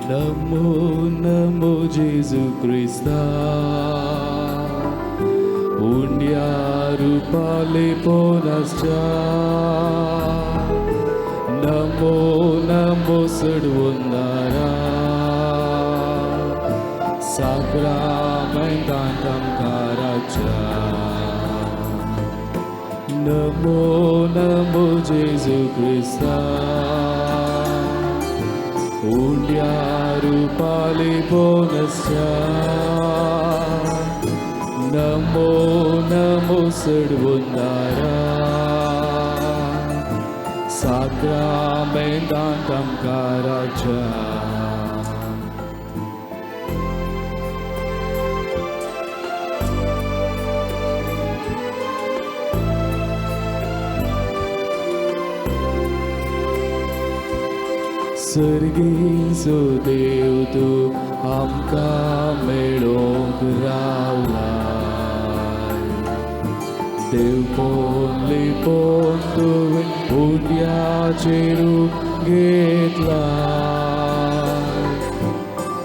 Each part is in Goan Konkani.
नमो नमो जेजू क्रिस्ता उंड्या रुपाले पोनासच्या नमो नमो सडवंदारा साक्रामेंतांत आमकां राजा नमो नमो जेजू क्रिस्ता उंड्या रुपाले पोनसच्या नमो नमो सडवंदारा साक्रामेंतांत आमकां राजा. सर्गीचो देव तूं आमकां मेळोवंक रावलाय देवपोन लिपोन तुवें उंड्याचेर घेतलाय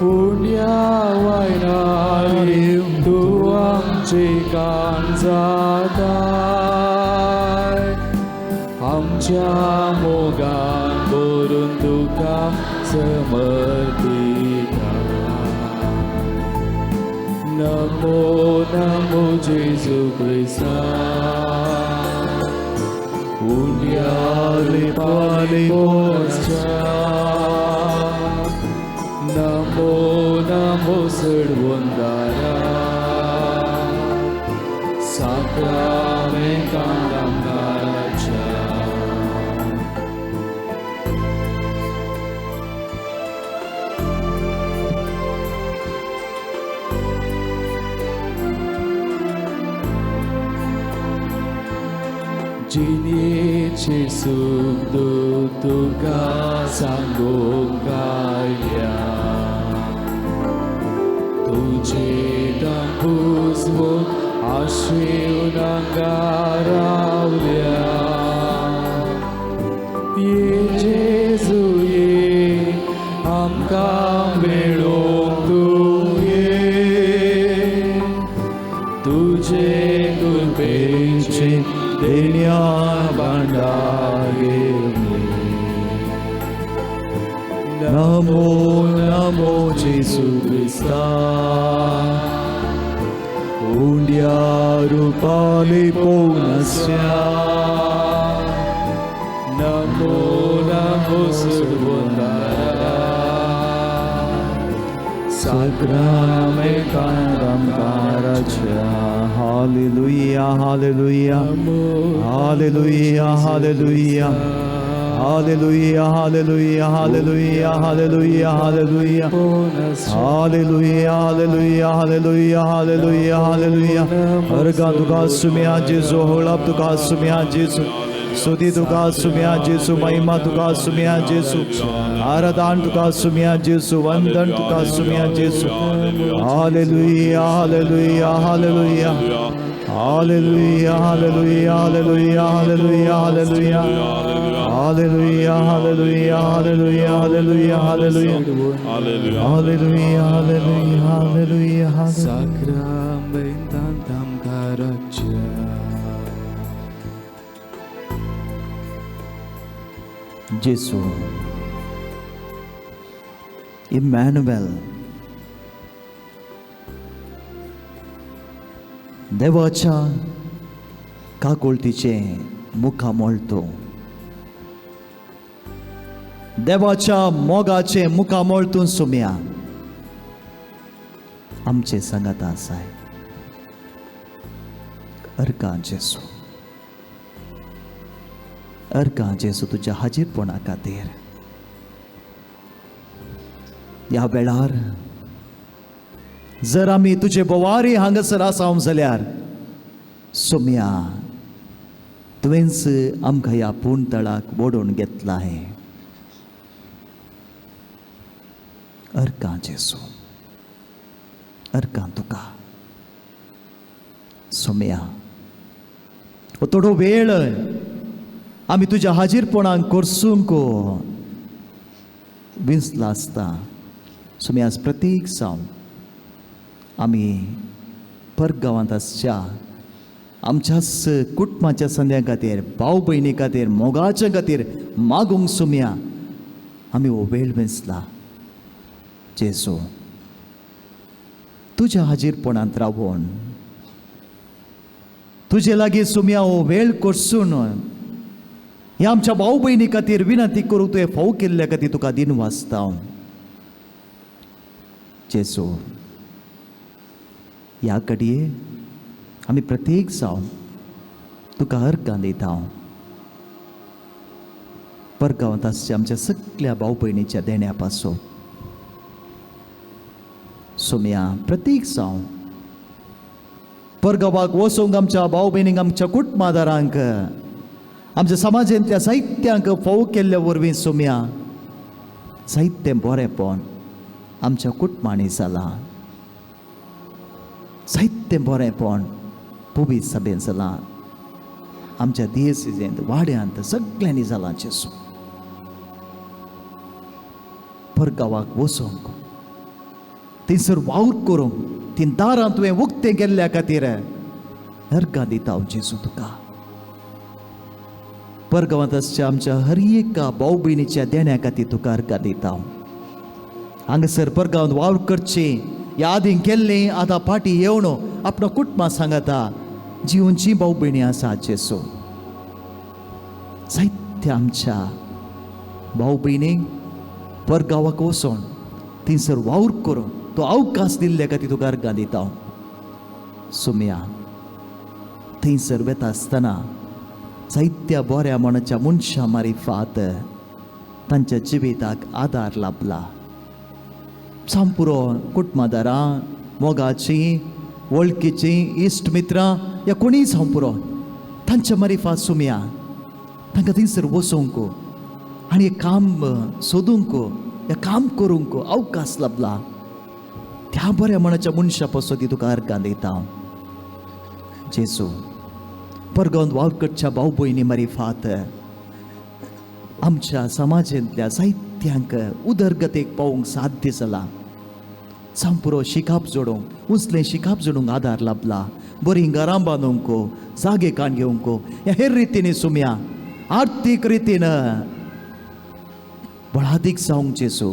उंड्या वायनारी तूं आमचे कान जाताय आमच्या मोगान भरून तुका समर्पिता. नमो नमो जेजू क्रिस्ता उंड्या लिपाले पोसच्या नमो नमो सडवंदारा साक्रामेंतांत आमकां राजा. जिणेचे सूख दूख तुका सांगूंक आयल्या तुजे दांपूस आशेवन हांगा रावल्या ये जेजू ये आमकां मेळोवंक तूं ये तुजे कृपेचे देण्या भांडार घेवन ये. नमो नमो जेजू क्रिस्ता उंड्या रुपाले पोनसच्या नमो नमो सडवंदारा साक्रामेंतांत आमकां राजा. Hallelujah, hallelujah, hallelujah, hallelujah, hallelujah, hallelujah, hallelujah, hallelujah, hallelujah, hallelujah, hallelujah, hallelujah, hallelujah, hallelujah. अर्घा तुका सुम्या जेजू, होळाप तुका सुम्या जेजू, स्तुती तुका सुम्या जेजू, महिमा तुका सुम्या जेजू, आराधन तुका सुम्या जेजू, वंदन तुका सुम्या जेजू. Hallelujah, hallelujah, hallelujah, hallelujah, hallelujah, hallelujah, hallelujah, hallelujah, hallelujah, hallelujah, hallelujah, hallelujah, hallelujah, hallelujah, hallelujah, hallelujah. साक्रामेंतांत आमकां राजा. जेसू इमॅन्युएल देवाच्या काकुळतीचें मुखामळ तूं, देवाच्या मोगाचें मुखामळ तूं सुम्या आमचे सांगात आसाय. अर्कां जेसू, अर्कां जेसू तुज्या हाजीरपणा खातीर ह्या वेळार जर आमी तुजे बोवारी हांगासर आसाव जाल्यार सोम्या तुवेंच आमकां ह्या पूण तळाक ओडून घेतला आहे. अर्कां जेसू, अर्कां तुका सोम्या हो थोडो वेळ आमी तुज्या हाजीरपणाक करसूंक विंचला आसता. सोमी आज प्रत्येक जावन आमी परगांवांत आसच्या आमच्याच कुटुंबाच्या संद्या खातीर, भाव भयणी खातीर, मोगाच्या खातीर मागूंक सोमया आमी हो वेळ वेंचला. जेजू, तुज्या हाजीरपणांत रावून तुजे लागीं सोमया हो वेळ करसून ह्या आमच्या भाव भयणी खातीर विनंती करूंक तुवें फाव केल्ल्या खातीर तुका दिन वाचता. जेजू, ह्या घडये आमी प्रत्येक जावन तुका अर्गां दिता. परगांवांत आसच्या आमच्या सगल्या भाव भयणीच्या देण्या पासून सोमया प्रत्येक जावन परगांवाक वचूंक आमच्या भाव भयणींक, आमच्या कुटुंबादारांक, आमच्या समाजांतल्या साहित्यांक फोव केल्ल्या वरवीं सोमया साहित्य बरेंपण आमच्या कुटुंबांनी जालां, साहित्य बरेंपण पुबीत सभेन जालां, आमच्या दियसिजेंत वाड्यांत सगळ्यांनी जालां. जेजू, परगांवाक वचूंक, थंयसर वावर करूंक ती दारां तुवें उक्तें केल्ल्या खातीर अर्गां दिता हांव जेजू तुका. परगांवांत आसच्या आमच्या हर एका भाव भयणीच्या देण्या खातीर तुका अर्गां दिता हांव. हांगासर परगांवांत वावर करचे ह्या आदीं केल्लें आतां फाटीं येवन आपलो कुटुंबां सांगता जिवनची भाव भयणी आसा. जेजू, जायत्या आमच्या भाव भयणींक परगांवाक वचोन थंयसर वावर करून तो अवकाश दिल्ल्या खातीर तुका अर्गां दिता. सोमया थंयसर वेता आसतना जायत्या बऱ्या मनाच्या मनशां मारिफात तांच्या जिविताक आदार लाबला. सामपुरो कुटुंबादारां, मोगाचीं, वळखीचीं, इश्ट मित्रां या कोणीय जावं पुरो तांच्या मारिफात सोमया तांकां थंयसर वचोंक आनी एक काम सोदूंक या काम करूंक अवकाश लाबला. त्या बऱ्या मनाच्या मनशा पासून ती तुका अर्गां दिता. जेजू, परगांवांत वावर करच्या भाव भयणी मारिफात आमच्या समाजांतल्या जायत्यांक उदरगतेक पावूंक साध्य जाला. सामपुरो शिकाप जोडूंक, उंचलें शिकाप जोडूंक आदार लाबला, बरीं घरां बांदूंक, जागे काण घेवंक ह्या हेर रितीन सुमया आर्थीक रितीन बळादीक जावंक जेजू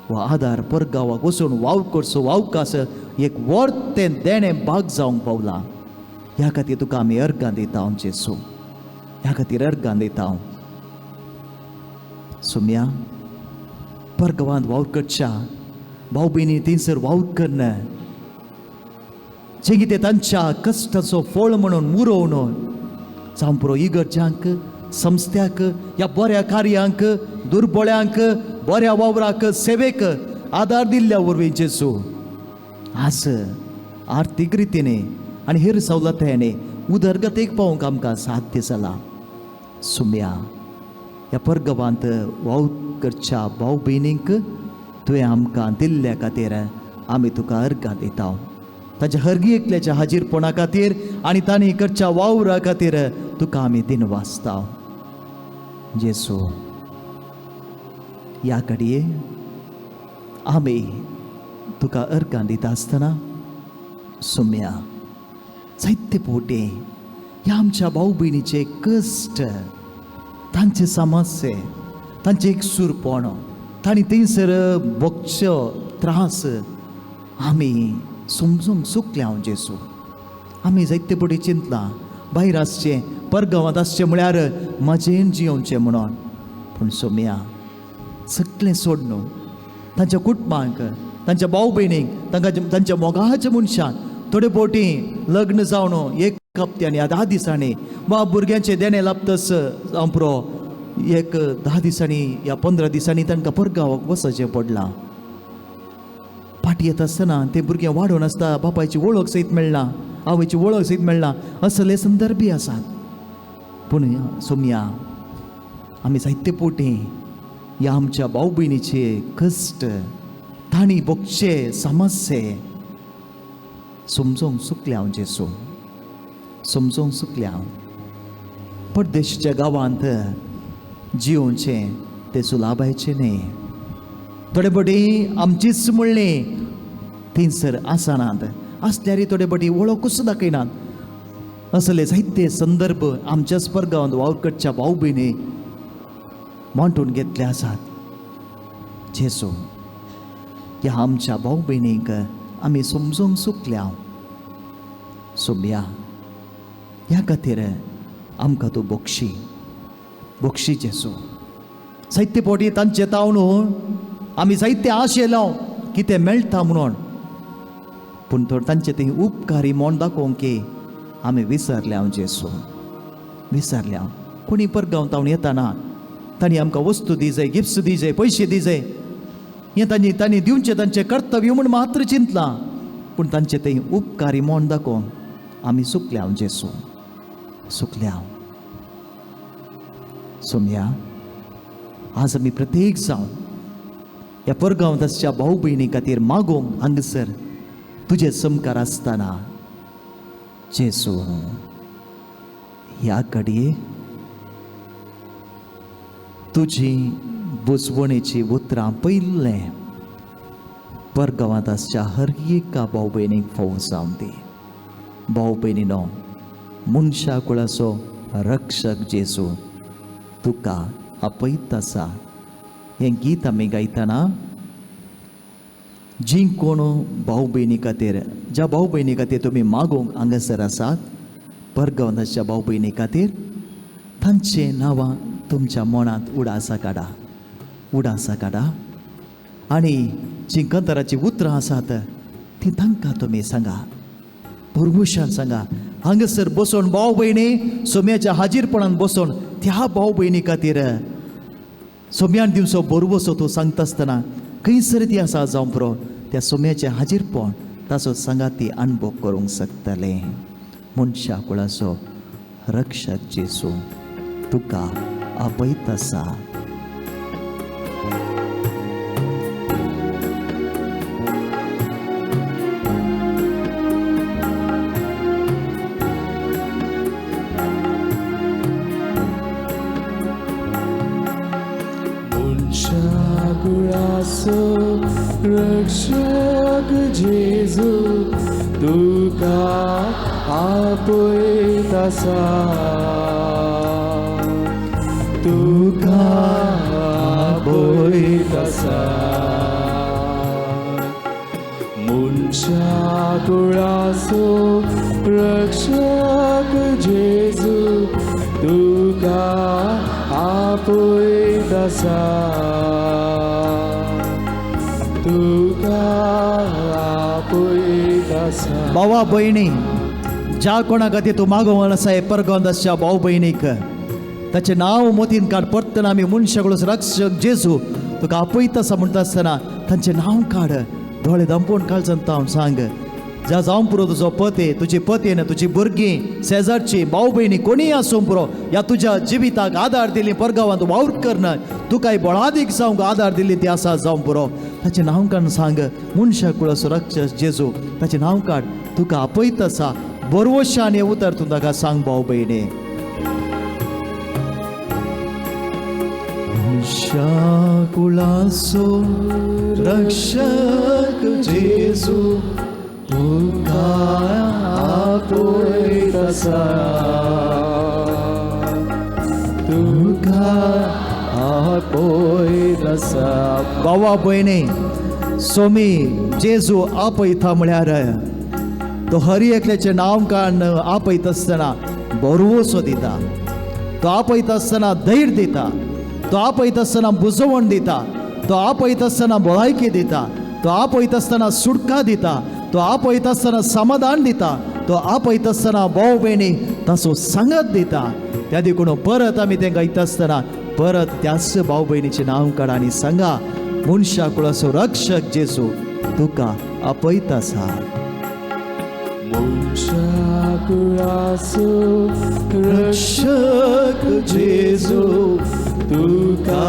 हो आदार परगांवाक वचून वावर करचो अवकाश एक व्हड तें देणें भाग जावंक पावला. ह्या खातीर तुका आमी अर्गां दिता जेजू, ह्या खातीर अर्गां दिता. सुमया परगांवांत वावर करच्या भाव भयणी थंयसर वावर करना जें कितें तांच्या कश्टाचो फळ म्हणून मुरोवन जावं पुरो इगर्जांक, संस्थ्याक ह्या बऱ्या कार्यांक, दुर्बळ्यांक, बऱ्या वावराक, सेवेक आदार दिल्ल्या वरवीं जेजू आज आर्थीक रितीने आनी हेर सवलत्यांनी उदरगतेक पावोवंक आमकां साध्य जाला. सुमया ह्या परगांवांत वावर करच्या भाव भयणींक तुवें आमकां दिल्ल्या खातीर आमी तुका अर्गां दिता. ताच्या हरगी एकल्याच्या हाजीरपणा खातीर आनी तांणी करच्या वावरा खातीर तुका आमी दिन वाचता. जेसू, ह्या घडये आमी तुका अर्गां दिता आसतना सुम्या जायते पोटे ह्या आमच्या भाव भयणीचे कश्ट, तांचे समस्ये, तांचें एकसूरपण, तांणी थंयसर भोगचो त्रास आमी समजूंक चुकल्या. हांव जेजू, आमी जायते पटी चिंतलां भायर आसचें, परगांवांत आसचें म्हळ्यार मजेन जियोवचें म्हणून. पूण सोमया सगळें सोडून तांच्या कुटुंबांक, तांच्या भाव भयणींक, तांकां तांच्या मोगाच्या मनशांक थोडे फावटी लग्न जावन एक हप्त्यांनी या 10 दिसांनी वा भुरग्यांचें देणें लाबतस जावं पुरो एक 10 दिसांनी या 15 दिसांनी तांकां परगांवाक वचचें पडलां. फाटी येता आसतना ते भुरगें वाडोवन आसता, बापायची वळख सयत मेळना, आवयची वळख सयत मेळना, असले संदर्भय आसात. पूण सोमया आमी जायते पोटी ह्या आमच्या भाव भयणीचे कश्ट, तांणी भोगचे समस्ये समजोंक चुकल्या हांव जेजू, समजोंक चुकल्या हांव. परदेशीच्या गांवांत जियोवचें तें सुलाभायचें न्ही. थोडे फावटी आमचीच म्हणली थंयसर आसनात, आसल्यारय थोडे फावटी वळखूच दाखयनात. असले जायते संदर्भ आमच्याच परगांवांत वावर करच्या भाव भयणी मांडून घेतले आसात. जेजू, ह्या आमच्या भाव भयणींक आमी समजूंक चुकल्या. सोम्या, ह्या खातीर आमकां तूं बक्षी बक्षी जेजू. जायते फावटी तांचे तावन आमी जायते आशेलो कितें मेळटा म्हणून, पूण थोड तांचे ते उपकारी म्हण दाखोवंक की आमी विसरल्या जेजू, विसरल्या. कोणी परगांव तावन येताना तांणी आमकां वस्तू दी जाय, गिफ्ट्स दी जाय, पयशे दी जाय, हें तांणी तांणी दिवचें तांचें कर्तव्य म्हूण मात्र चिंतलां, पूण तांचे ते उपकारी म्हण दाखोवंक आमी चुकल्या जेजू, चुकल्या. सोम्या, आज आमी प्रत्येक जावन ह्या परगांवांत आसच्या भाव भयणी खातीर मागोवंक हांगासर तुजे समकार आसतना जेजू, ह्या घडये तुजी बुजवणेची उतरां पयलें परगांवांत आसच्या हर एका भाव भयणीक फावो जावन दी. भाव भयणीनो, मनशा कुळाचो रक्षक जेजू तुका आपयत आसा. हें गीत आमी गायतना जी कोण भाव भयणी खातीर, ज्या भाव भयणी खातीर तुमी मागोवंक हांगासर आसात, परगांवांत आसच्या भाव भयणी खातीर तांचें नांवां तुमच्या मनांत उडासा काडा, उडासा काडा आनी जीं कंतराचीं उतरां आसात तीं तांकां तुमी सांगा, पुरवशान सांगा. हांगासर बसोन भाव भयणी सोम्याच्या हाजीरपणान बसोन त्या भाव भयणी खातीर सोम्यान दिवचो बरवसो तूं सांगता आसतना खंयसर ती आसा जावं पुरो, त्या सोम्याचें हाजीरपण ताचो सांगात ती अणभव करूंक शकतले. मनशा कुळाचो रक्षक जेजू तुका आपयत आसा. मनशाकुळाचो रक्षक जेजू तुका आपयत आसा, तुका आपयत आसा. मनशाकुळाचो रक्षक जेजू तुका आपयत आसा, तुका आपयत आसा. भावा भयणी, ज्या कोणा खातीर तूं मागोवंक आसा हे परगांवांत आसच्या भाव भयणीक ताचें नांव मोतीन काड. परतन आमी मनशाकुळाचो रक्षक जेजू तुका आपयत आसा म्हणटा आसतना तांचें नांव काड, दोळे धांपून काळजान तावन सांग. ज्या जावं पुरो तुजो पती, तुजी पतीन, तुजी भुरगीं, शेजारची, भाव भयणी कोणीय आसूं पुरो, ह्या तुज्या जिविताक आदार दिली, परगांवांत वावर करना तुकाय बळादीक जावंक आदार दिली ती आसा जावं पुरो, ताचें नांव काडून सांग. मनशा कुळाचो रक्षक जेजू ताचें नांव काड, तुका आपयत आसा. बरवशान हें उतर तूं ताका सांग भाव भयणी. मनशाकुळाचो रक्षक जेजू तुका आपयत आसा, तुका आपयत आसा. भावा भयणी, सोमी जेजू आपयता म्हळ्यार तो हर एकल्याचें नांव काडून आपयत आसतना बरवसो दिता, तो आपयत आसतना धैर्य दिता, तो आपयत आसतना बुजवण दिता, तो आपयत आसतना भलायकी दिता, तो आपयत आसतना सुटका दिता, तो आपयत आसतना समाधान दिता, तो आपयत आसतना भाव भयणी ताचो सांगात दिता. त्या देखून परत आमी तें गायता आसतना परत त्याच भाव भयणीचें नांव काडा आनी सांगा, मनशा कुळाचो रक्षक जेजू तुका आपयत आसा. मनशाकुळाचो रक्षक जेजू तुका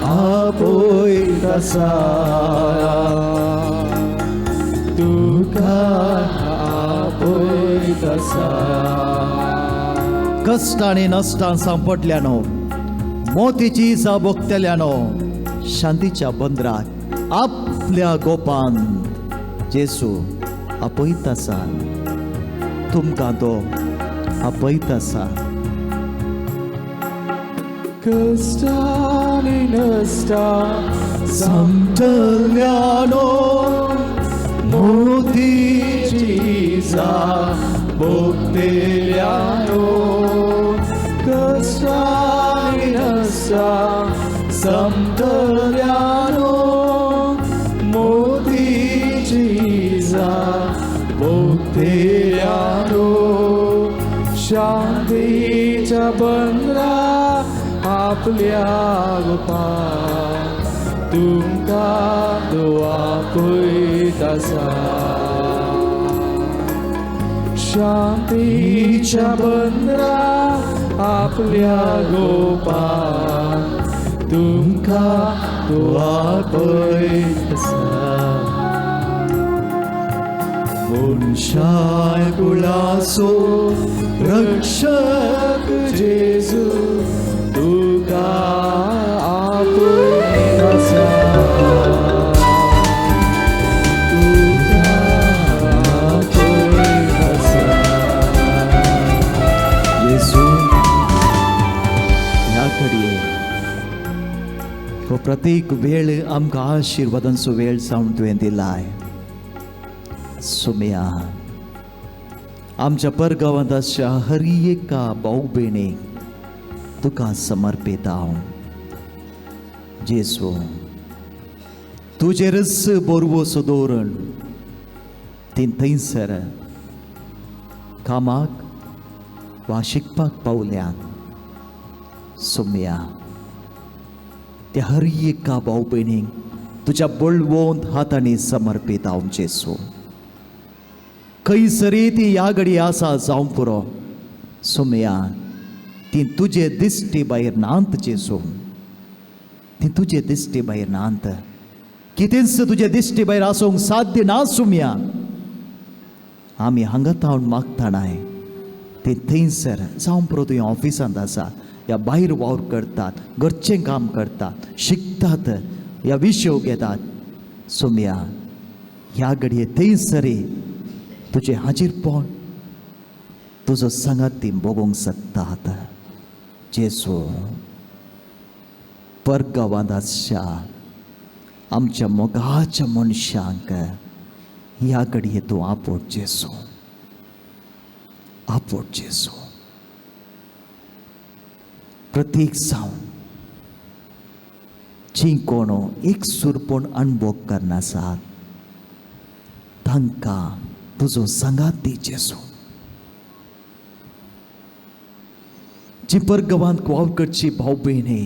आपयत आसा, तुका आपयत आसा. कश्टांनी नश्टान सांपडल्यानो, मोतीची इजा भोगतल्यानो, शांतीच्या बंदराक आपल्या गोपान जेजू आपयत आसा. तुमकां तो आपयत आसा. कश्टांनी नश्टा समटल्यानो मोतीची जा भोगतेल्यानो कश्टांनी नश्टा समटल्यानो मोतीची जा भोगतेल्यानो शांतीच्या बंदरा आपल्या गोपा तुमकां तो आपयत आसा. शांतीच्या बंदरा आपल्या गोपा तुमकां तो आपयत आसा. मनशाय कुळाचो रक्षक जेजू तुका आपयत आसा. तुका आपयत आसा. जेजू ह्या घडये हो प्रत्येक वेळ आमकां आशिर्वादांचो वेळ जावन तुवें दिलाय. सुमया आमच्या परगांवांत आसच्या हर एका भाव भयणीक तुका समर्पित हांव. जेजू तुजेरच बरवसो दवरून ती थंयसर कामाक वा शिकपाक पावल्यात. सुमया त्या हर एका भाव भयणीक तुज्या बळवंत हातांनी समर्पित हांव जेजू. खंयसरी ती ह्या घडी आसा जावं पुरो सुमया ती तुजे दिश्टी भायर नात जेजू. ती तुजे दिश्टी भायर नात. कितेंच तुजे दिश्टी भायर आसूंक साध्य ना सुमया. आमी हांगा तावन मागतानाय ती थंयसर जावं पुरो तुवें ऑफिसांत आसा या भायर वावर करतात, घरचें काम करतात, शिकतात या विशय घेतात. सुमया ह्या घडये थंयसरी तुजें हाजीरपण तुजो सांगात ती भोगोवंक शकतात. जेजू परगांवांत आसच्या आमच्या मोगाच्या मनशांक ह्या घडये तूं आपोट जेजू, आपोट जेजू. प्रत्येक जावन जी कोण एक सुरपण अणभव करनासात तांकां तुजो सांगात दी जेजू. जी परगांवांत वावर करची भाव भयणी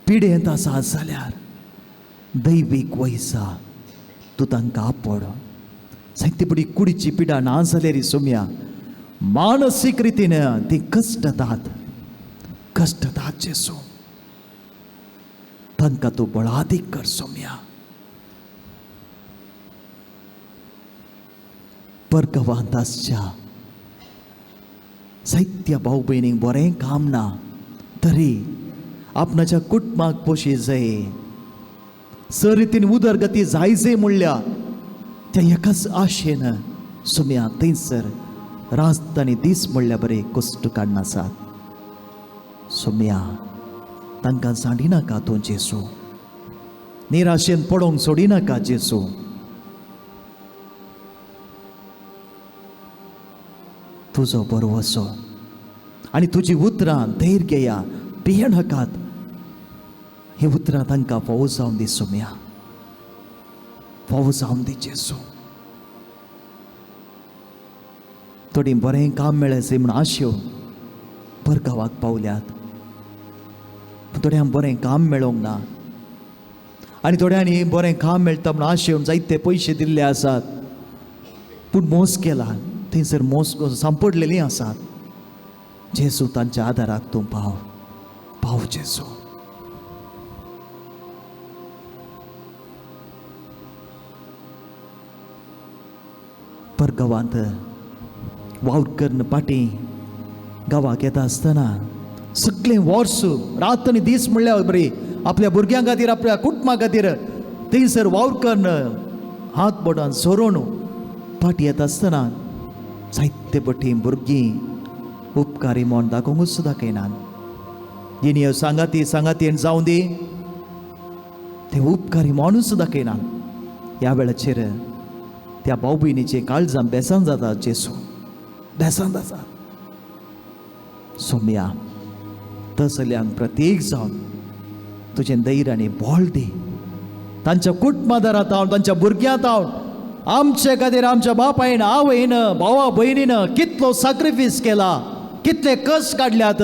पिडेंत आसा जाल्यार दैवीक वयसा तूं तांकां आपड. जायते पडी कुडीची पिडा ना जाल्यार सोम्या मानसीक रितीन ती कश्टतात, कश्टतात जेजू. तांकां तूं बळादीक कर सोम्या. परगांवांत आसच्या जायत्या भाव भयणींक बरें काम ना तरी आपणाच्या कुटुंबाक पोशी जाय, सर रितीन उदरगती जाय जाय म्हणल्या त्या एकाच आशेन सुम्या थंयसर रात आनी दीस म्हणल्या बरें कश्ट काडनासात. सुम्या तांकां सांडिनाका तूं जेजू, निराशेन पडोवंक सोडिनाका जेजू. तुजो बरवसो आनी तुजी उतरां धैर्य घेया भियें नाकात. ही उतरां तांकां फावो जावन दी सोम्या, फावो जावन दी जेजू. थोडीं बरें काम मेळ्ळें म्हूण आश्यो परगांवाक पावल्यात, थोड्यांक बरें काम मेळोंक ना आनी थोड्यांनी बरें काम मेळटा म्हूण आशेवन जायते पयशे दिल्ले आसात, पूण मोस केला थंयसर मोस सांपडलेलीं आसात. जेजू तांच्या आदाराक तूं पाव, पाव जेजू. परगांवांत वावर करून पाटी गांवाक येता आसतना सगळें वर्स रात आनी दीस म्हणल्यार बरी आपल्या भुरग्यां खातीर, आपल्या कुटुंबा खातीर थंयसर वावर करून हात बोटान सोरोवन फाटी येता आसतना जायते पटी भुरगीं उपकारी म्हूण दाखोवंकूच दाखयनात. जिणी सांगाती सांगाती जावं दी, ते उपकारी म्हणूच दाखयनात. ह्या वेळाचेर त्या भाव भयणीचे काळजां बेसान जाता जेसू, बेसान जाता. सोम्या तसल्यांक प्रत्येक जावन तुजें धैर्य आनी बळ दी. तांच्या कुटुंबादारांत हांव, तांच्या भुरग्यांत हांव, आमचे खातीर आमच्या बापायन आवयन भावा भयणीन कितलो साक्रिफीस केला, कितले कश्ट काडल्यात,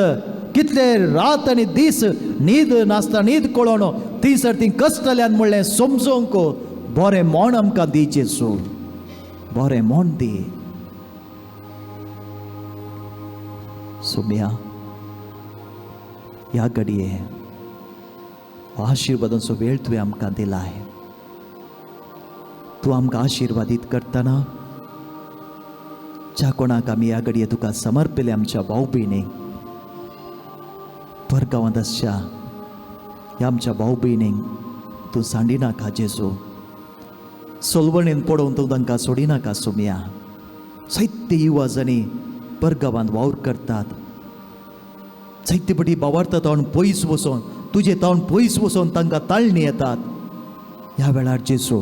कितले रात आनी दीस न्हीद नासता न्हीद कळोन थंयसर ती कश्टल्यान म्हणलें समजूंक बरें म्हण आमकां दी जेजू, बरें म्हण दी. सोम्या ह्या घडये आशिर्वादांचो वेळ तुवें आमकां दिलाय. तूं आमकां आशिर्वादीत करतना ज्या कोणाक आमी ह्या घडये तुका समर्पिले आमच्या भाव भयणीक, परगांवांत आसच्या ह्या आमच्या भाव भयणींक तूं सांडिनाका जेजू, सोलवणेन पडोवन तूं तांकां सोडिनाका सोम्या. जायते युवा जाणी परगांवांत वावर करतात, जायते पटी बावार्ता तावन पयस वचोन, तुजे तावन पयस वचोन तांकां ताळणी येतात. ह्या वेळार जेजू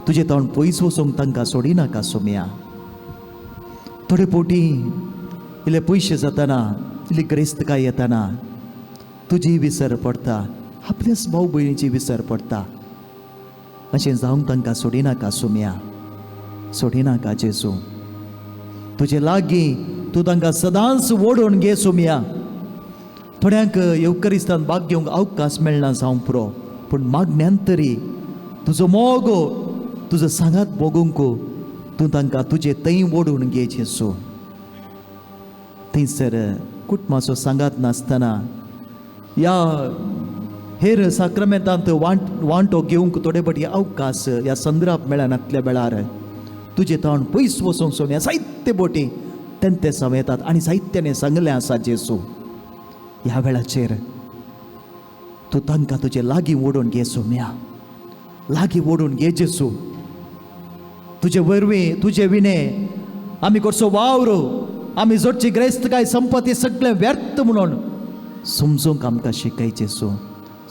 तुजे तावन पयस वचोंक तांकां सोडिनाका सोम्या. थोडे पोटी इल्ले पयशे जातना, इल्ली ग्रेस्तकाय येतना तुजी विसर पडटा, आपल्याच भाव भयणीची विसर पडटा. अशें जावंक तांकां सोडिनाका सोम्या, सोडिनाका जेजू. तुजे लागीं तूं तांकां सदांच ओडून घे सोम्या. थोड्यांक येवकरिस्तान भाग घेवंक अवकाश मेळना जावंक पुरो, पूण मागण्यान तरी तुजो मोग तुजो सांगात भोगूंक तूं तांकां तुजे थंय ओडून घे जेजू. थंयसर कुटुंबाचो सांगात नासतना ह्या हेर साक्रमेंतांत वांटो घेवंक थोडे फावटी अवकाश ह्या संद्राप मेळनातल्या वेळार तुजे तावन पयस वचोंक सोम्या जायते बोटी तेंते साव येतात आनी जायत्याने सांगलें आसा जेजू. ह्या वेळाचेर तूं तांकां तुजे लागीं ओडून घे सोम्या, लागीं ओडून घे जेजू. तुजे वरवीं तुजे विणे आमी करचो वावर, आमी जोडची ग्रेस्तकाय संपत्ती सगळें व्यर्थ म्हणून समजूंक आमकां शिकय जेजू,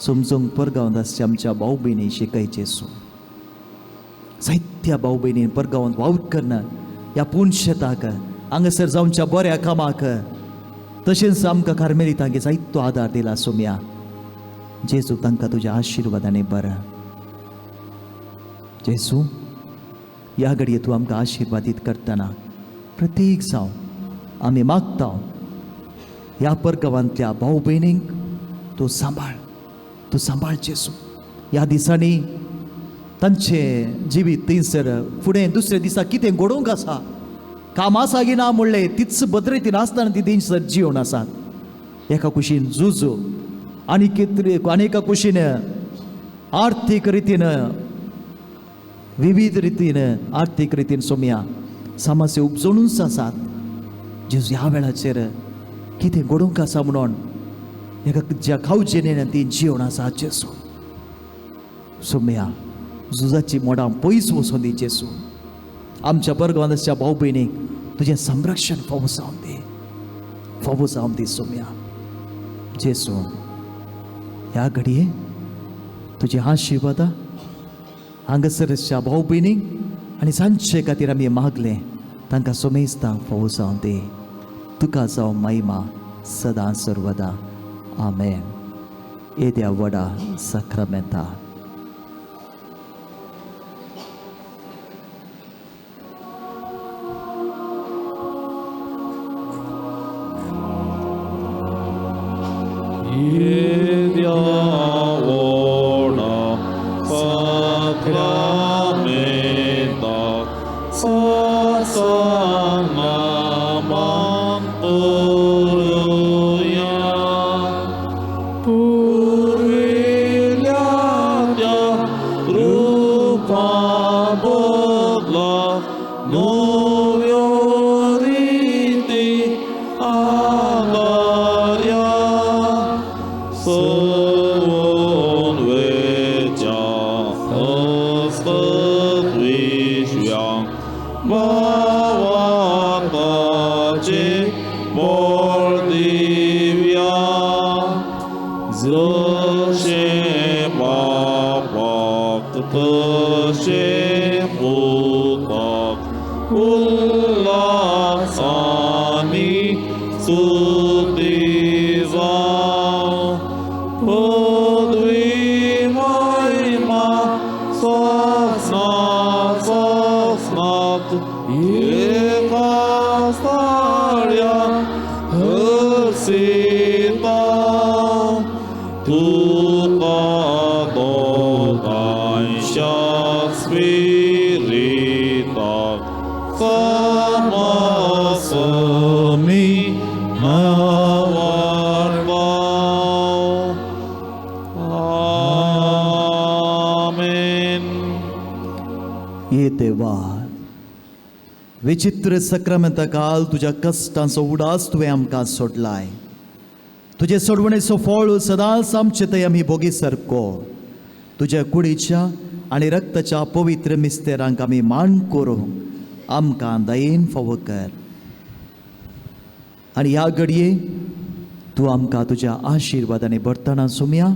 समजूंक परगांवांत आसच्या आमच्या भाव भयणी शिकय जेजू. जायत्या भाव भयणीन परगांवांत वावर करना ह्या पूण शेताक हांगासर जावच्या बऱ्या कामाक तशेंच आमकां कार्मेलितांक जायतो आदार दिला सोम्या. जेजू तांकां तुज्या आशिर्वादाने बरं. जेजू ह्या घडये तूं आमकां आशिर्वादीत करतना प्रत्येक जावं आमी मागता ह्या परगांवांतल्या भाव भयणींक तूं सांबाळ, तूं सांबाळ जेजू. ह्या दिसांनी तांचें जिवीत थंयसर फुडें दुसऱ्या दिसा कितें घडोवंक आसा, काम आसा की ना म्हणलें तीच भद्रतीन आसतना ती थंयसर जिवन आसात. एका कुशीन झुजू आनी आनी एका कुशीन आर्थीक रितीन विविध रितीन आर्थीक रितीन सोम्या समस्या उपजणूच आसात. जेजू ह्या वेळाचेर कितें घडोवंक आसा म्हणून एका ज्या खावजेनेन ती जिवन आसा जेजू. सोम्या झुजाची मोडां पयस वचोन दी जेजू. आमच्या परगांवांत आसच्या भाव भयणीक तुजें संरक्षण फावो जावन दी, फावो जावन दी सोम्या. जेजू ह्या घडये तुजे आशिर्वादा हांगासरच्या भाव भयणीक आनी जांचे खातीर आमी मागलें तांकां सोमेस्तांक फावो जावन दी. तुका जावं महिमा सदां सर्वदा. आमेन. येद्या व्हडा साक्रामेंता. So जशें बापाक तशें पुताक उल्हास आनी स्तुती जावं पदवी महिमा सस्ना सस्नात एका साळ्या हर्षिता तुका दोगांयच्या स्पिरिताक समसमी नावाडवा. आमेन. ये देवा, विचित्र सक्रामेंता काल तुज्या कश्टांचो उडास तुवें आमकां सोडलाय. तुजे सोडवणेचो फळ सदांच आमचे थंय आमी भोगी सारको. तुज्या कुडीच्या आनी रक्ताच्या पवित्र मिस्तेरांक आमी मान करूंक आमकां दयेन फावो कर. आनी ह्या घडये तूं आमकां तुज्या आशिर्वादांनी भरतना सुमया,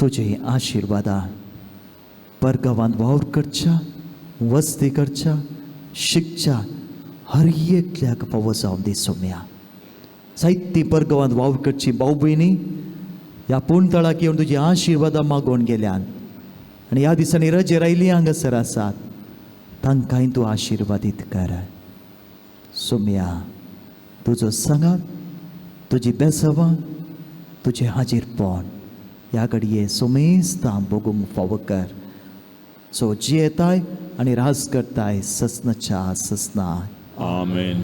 तुजे आशिर्वादां परगांवांत वावर करच्या, वस्ती करच्या, शिकच्या हर एकल्याक फावो जावन दी सोम्या. जायतीं परगांवांत वावर करची भाव भयणी ह्या पूणतळाक येवन तुजी आशिर्वादां मागोवन गेल्यान आनी ह्या दिसांनी रजेर आयली हांगासर आसात, तांकांय तूं आशिर्वादीत कर. सोम्या, तुजो सांगात, तुजी बेसवां, तुजें हाजीरपण ह्या घडये सोमेस्तां भोगूंक फावो कर. सो जियेताय आनी राज करताय ससनाच्या ससना. आमेन.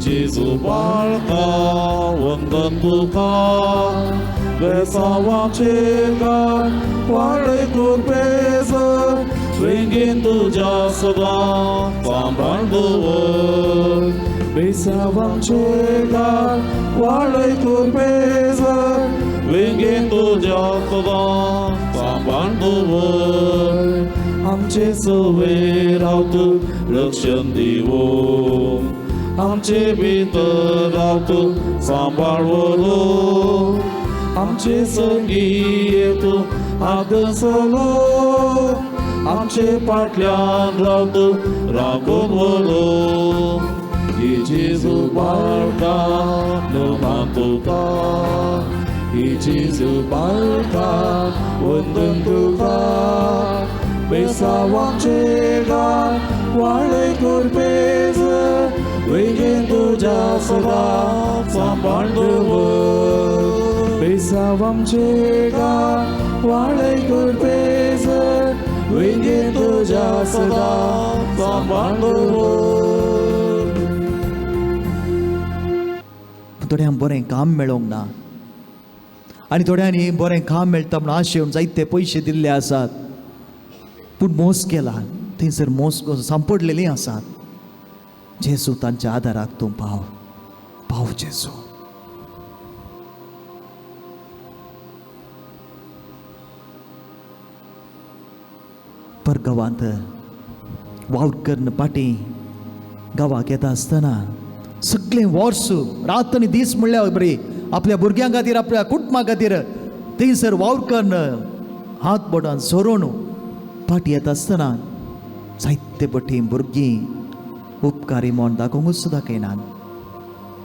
Jesu barca, वंदन तुका, बेसावाचे वाळे कुरपेज, वेंगेन तुज्या सदां सांबाळ दवर. बेसावाचे वाळे कुरपेज, वेंगेन तुज्या सदां सांबाळ दवर. आमचे सवे राव तूं रक्षण दिवूं, आमचे भितर राव तूं सांबाळ व्हरू, आमचे संगी तूं आगसलो, आमचे फाटल्यान राव तूं राखून व्हरू. हे जेजू बाळका नमान तुका, हे जेजू बाळका वंदन तुका, बेसावांचे वाळे कुरपेज, वेंगेन तुज्या सदां सांबाळ दवर. बेसावांचे वाळे कुरपेज, वेंगेन तुज्या सदां सांबाळ दवर. थोड्यांक बरें काम मेळोंक ना आनी थोड्यांनी बरें काम मेळटा म्हूण आशेवन जायते पयशे दिल्ले आसात, पूण मोस केला थंयसर मोस सांपडलेलीं आसात. जेजू तांच्या आदाराक तूं पाव, पाव जेजू. परगांवांत वावर करून पाटी गांवाक येता आसतना सगळें वर्स रात आनी दीस म्हणल्यार बरी आपल्या भुरग्यां खातीर, आपल्या कुटुंबा खातीर थंयसर वावर करून हात बोटान सोरोवन पाटी येता आसतना जायते पटी भुरगीं उपकारी म्हण दाखोवंकूच दाखयनात.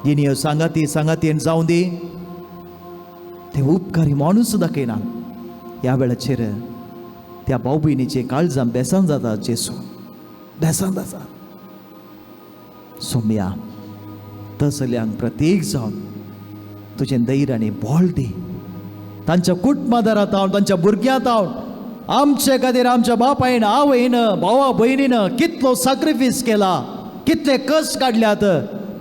जिणी सांगाती सांगातीन जावं दी, ते उपकारी म्हणूच दाखयनात. ह्या वेळाचेर त्या भाव भयणीचे काळजां बेसान जाता जेसू, बेसान जाता. सोम्या तसल्यांक प्रत्येक जावन तुजें धैर्य आनी बळ दी. तांच्या कुटुंबादारांत हांव, तांच्या भुरग्यांत हांव, आमचे खातीर आमच्या बापायन आवयन भावा भयणीन कितलो साक्रिफीस केला, कितले कश्ट काडल्यात,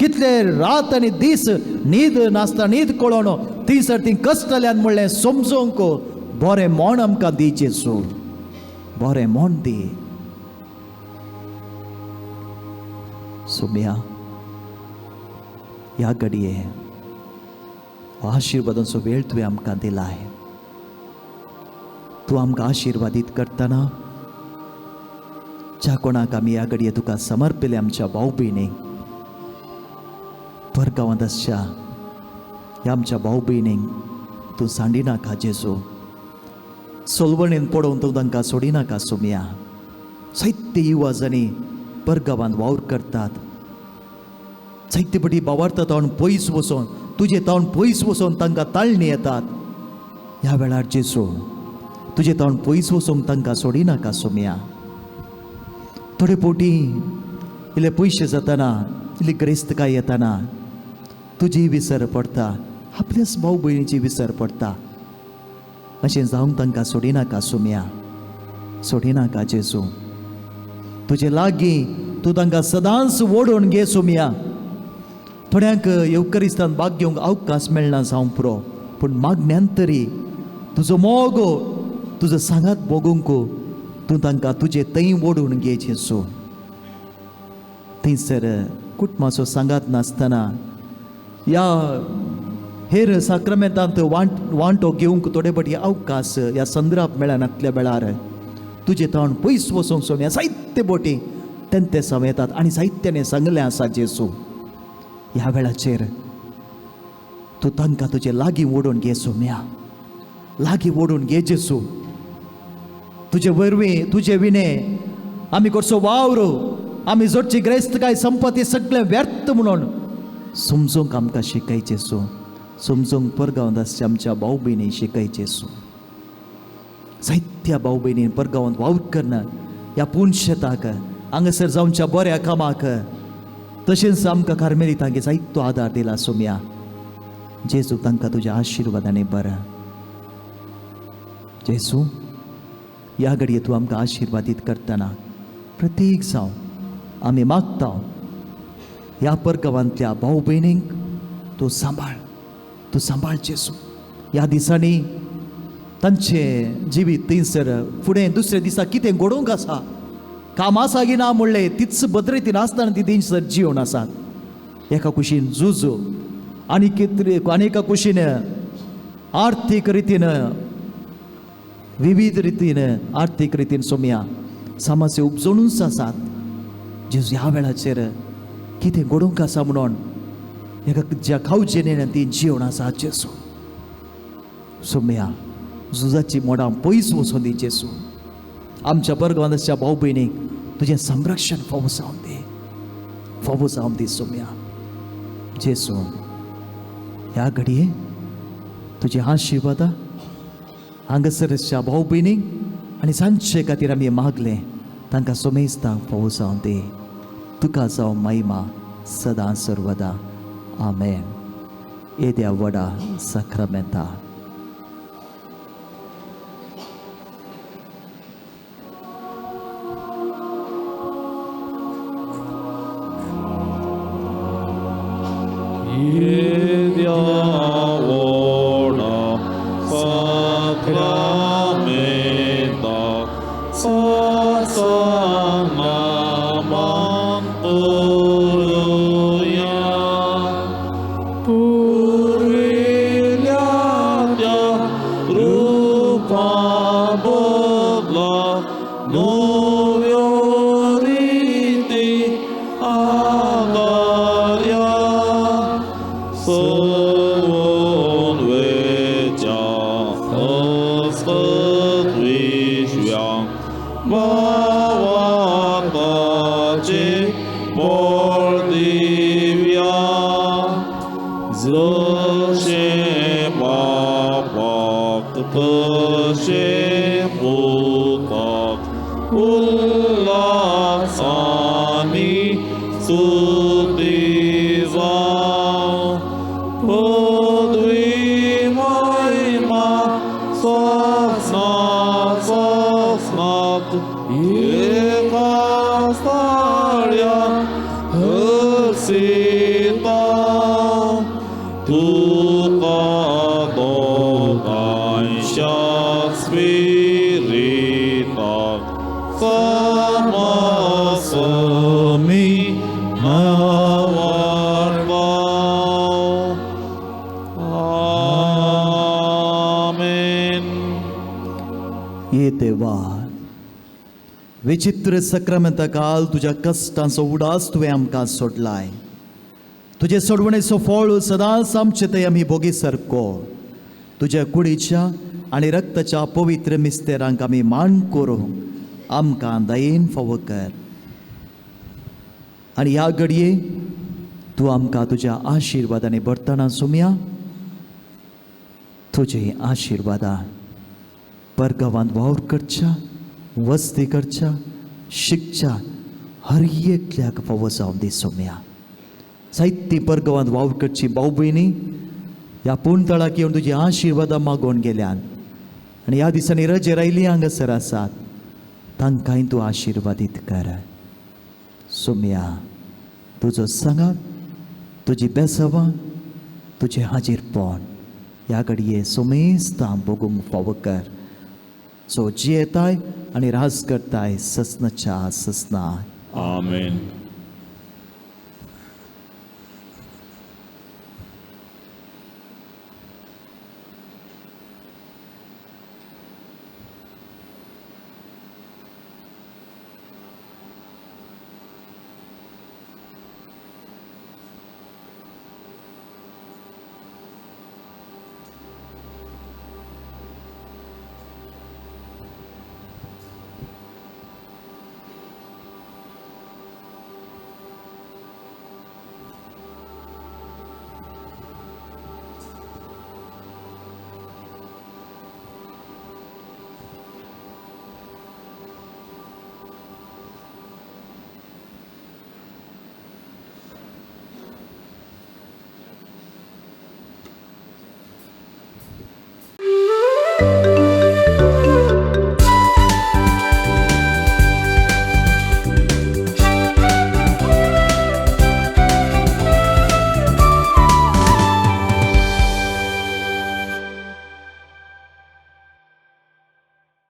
कितले रात आनी दीस न्हीद नासता न्हीद कळोन थंयसर ती कश्टल्यान म्हणलें समजूंक बरें म्हण आमकां दी जेजू, बरें म्हण दी. सोम्या ह्या घडये आशिर्वादांचो वेळ तुवें आमकां दिलाय. तूं आमकां आशिर्वादीत करतना ज्या कोणाक आमी ह्या घडये तुका समर्पिले आमच्या भाव भयणीक परगांवांत आसच्या ह्या आमच्या भाव भयणीक तूं सांडिनाका जेजू, सोलवणीन पडोवन तूं तांकां सोडिनाका सोम्या. जायते युवा जाणी परगांवांत वावर करतात, जायते पटी बावार्ता तावन पयस वचोन तुजे तावन पयस वचोन तांकां ताळणी येतात. ह्या वेळार जेजू तुजे तावन पयस वचोंक तांकां सोडिनाका सोम्या. थोडे पोटी इल्ले पयशे जातना, इल्ली ग्रेस्तकाय येतना तुजी विसर पडटा, आपल्याच भाव भयणीची विसर पडटा. अशें जावंक तांकां सोडिनाका सोम्या, सोडिनाका जेजू. तुजे लागीं तूं तांकां सदांच ओडून घे सोम्या. थोड्यांक येवकरिस्तान भाग घेवंक अवकाश मेळना जावंक पुरो, पूण मागण्यान तरी तुजो मोग तुजो सांगात भोगूंक तूं तांकां तुजे थंय ओडून घे जेजू. थंयसर कुटुंबाचो सांगात नासतना ह्या हेर साक्रमेंतांत वांटो घेवंक थोडे फावटी अवकाश ह्या संद्राप मेळनातल्या वेळार तुजे तावन पयस वचोंक सोम्या जायते बोटी तेंते साव येतात आनी जायत्याने सांगलें आसा जेजू. ह्या वेळाचेर तूं तांकां तुजे लागीं ओडून घे सोम्या, लागीं ओडून घे जेजू. तुजे वरवीं तुजे विणे आमी करचो वावर, आमी जोडची ग्रेस्तकाय संपत्ती सगळें व्यर्थ म्हणून समजूंक आमकां शिकय जेजू, समजूंक परगांवांत आसच्या आमच्या भाव भयणी शिकय जेजू. जायत्या भाव भयणीन परगांवांत वावर करना ह्या पुनशेताक हांगासर जावच्या बऱ्या कामाक तशेंच आमकां कार्मेलितांक जायतो आदार दिला सोम्या. जेजू तांकां तुज्या आशिर्वादाने बरं. जेजू ह्या घडये तूं आमकां आशिर्वादीत करतना प्रत्येक जावं आमी मागता ह्या परगांवांतल्या भाव भयणींक तूं सांबाळ, तूं सांबाळ जेजू. ह्या दिसांनी तांचें जिवीत थंयसर फुडें दुसऱ्या दिसा कितें घडोवंक आसा, काम आसा की ना म्हणलें तीच भद्रतीन आसतना ती थंयसर जिवन आसात. एका कुशीन झुजू आनी आनी एका कुशीन आर्थीक रितीन विविध रितीन आर्थीक रितीन सोम्या समस्या उपजोणूच आसात. जेजू ह्या वेळाचेर कितें घडोवंक आसा म्हणून एका ज्या खावजेनेन ती जिवन आसा जेजू. सोम्या झुजाची मोडां पयस वचोन दी जेजू. आमच्या बर्गवान आसच्या भाव भयणीक तुजें संरक्षण फावो जावन दी, फावो जावन दी सोम्या. जेजू ह्या घडये तुजे आशिर्वादा हांगासरच्या भाव भयणीक आनी जांचे खातीर आमी मागलें तांकां सोमेस्तांक फावो जावन दी. तुका जावं महिमा सदां सर्वदा. आमेन. येद्या व्हडा साक्रामेंता. येद्या व्हडा साक्रामेंता सासानामान करुया. पुर्विल्ल्या त्या रुपा बदला नव्यो रिती आदार्या. फळ दिव्या जशें बापाक तशें पुताक उल्हास आनी स्तुती जावं पदवी महिमा सपना सपनात एका स्थाळ्या हर्षिता तुका दोगांच्या स्पिरिताक समसमी नावार्ता. आमेन. ये देवा, विचित्र सक्रामेंता काल तुज्या कश्टांचो उडास तुवें आमकां सोडलाय. तुजे सोडवणेचो फळ सदांच आमचे थंय आमी भोगी सारको. तुज्या कुडीच्या आनी रक्ताच्या पवित्र मिस्तेरांक आमी मान करूंक आमकां दयेन फावो कर. आनी ह्या घडये तूं आमकां तुज्या आशिर्वादांनी भरतना सुमया, तुजे आशिर्वादान परगांवांत वावर करच्या, वस्ती करच्या, शिकच्या हर एकल्याक फावो जावन दी सोम्या. जायती परगांवांत वावर करची भाव भयणी ह्या पूण तळाक येवन तुजी आशिर्वादां मागोवन गेल्यान आनी ह्या दिसांनी रजेर आयली हांगासर आसात, तांकांय तूं आशिर्वादीत कर सोम्या. तुजो सांगात, तुजी बेसवां, तुजें हाजीरपण ह्या घडये सोमेस्तां भोगूंक फावो कर. सो जियेताय आनी राज करताय ससनाच्या ससना. आमेन.